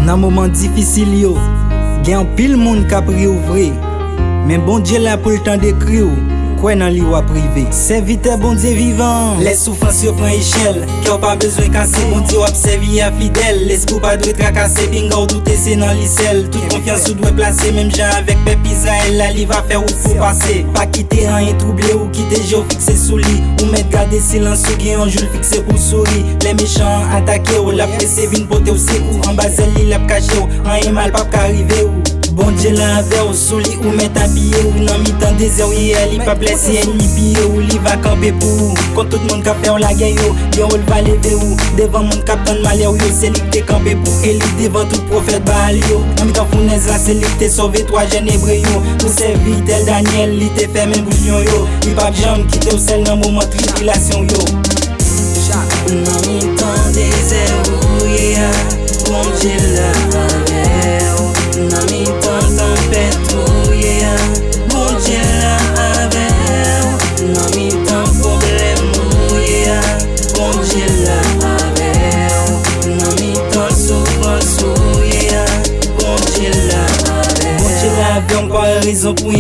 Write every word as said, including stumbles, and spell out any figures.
Nan moman difisil yo, gen anpil moun k ap ri w vre. Men Bondye la pou l tande kri w, kwè nan li w ap rive. Sèvitè Bondye vivan an. Lè soufrans yo pran echèl, kè w pa bezwen kase, Bondye w ap sèvi a fidèl. Lespri w pa dwe trakase, pinga w doute se nan li sèl. Tout konfyans ou dwe plase, menm jan avèk pèp Izrayèl la, li va fè wout pou pase. Pa kite anyen twouble w, kite je w fikse sou li. Ou mèt gade silans ou, gen yon jou l fikse pou souri. Lè mechan an atake w, l ap prese vin pote w sekou. Anba zèl li, l ap kache w, anyen mal p ap ka rive w. Bondye la avè w, sou li ou mèt apiye w. Nan mitan dezè w ye a, li p ap lèse ènmi piye w. Li va kanpe pou ou kont tout moun k ap fè w lagè yo. Gen wo l va leve w devan moun k ap tann malè w yo. Se li k te kanpe pou Eli devan tout pwofèt Baal yo. Nan mitan founèz la, se li k te sove twa jèn Ebre yo. Pou sèvitè l Danyèl, li te fèmen bouch lyon yo. Li p ap janm kite w sèl nan moman tribilasyon w yo. Nan mitan dezè ou ye a, Bondye la avè w. Nan mitan tanpèt ou ye a, Bondye la avè w. Nan mitan pwoblèm ou ye a, Bondye la avè w. Nan mitan soufrans ou ye a, Bondye la avè w. Bondye la avè w, m pa wè rezon pou